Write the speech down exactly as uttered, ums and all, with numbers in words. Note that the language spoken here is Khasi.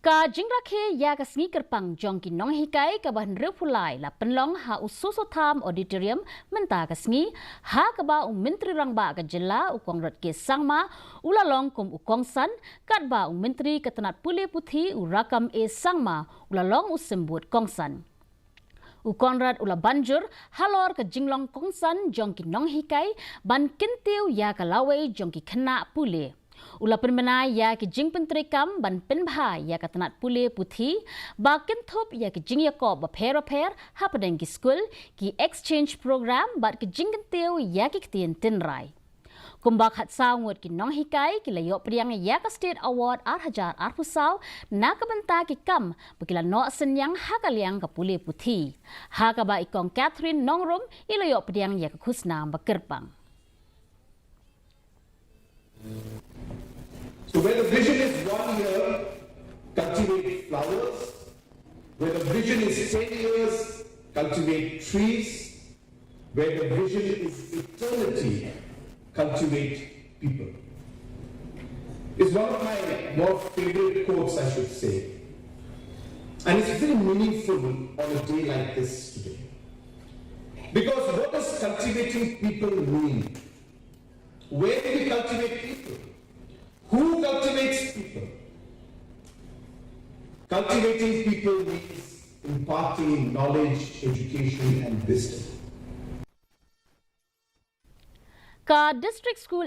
Ka jingrakhe ïa ka sngi kyrpang jong ki nonghikai kaba hynriew phew lai la pynlong ha u Soso Tham Auditorium mynta ka sngi, ha kaba u Myntri Rangbah ka jylla u Conrad K Sangma u la long kum u kongsan, katba u Myntri ka tnat pule puthi u Rakkam A Sangma u la long u symbud kongsan. U Conrad u la ban jur halor ka jinglong kongsan jong ki nonghikai ban kyntiew ïa ka lawei jong ki khynnah pule. U la pynbna ïa ki jingpyntreikam ban pynbha ïa ka tnat pule puthi, ba kynthup ïa ki jingïakob bapher bapher hapdeng ki skul, ki exchange program bad ki jingkyntiew ïa ki ktien tynrai. Kumba khatsaw ngut ki nonghikai ki la ïoh pdiang ïa ka State Award ar hajar arphew saw na ka bynta ki kam ba ki la noh synñiang ha ka liang ka pule puthi, ha kaba i Kong Catherine Nongrum i la ïoh pdiang ïa ka khusnam ba kyrpang. So where the vision is one year, cultivate flowers. Where the vision is ten years, cultivate trees. Where the vision is eternity, cultivate people. It's one of my more favorite quotes, I should say. And it's very meaningful on a day like this today. Because what does cultivating people mean? Where do we cultivate people? Who cultivates people? Cultivating people means imparting knowledge, education, and wisdom. Ka District School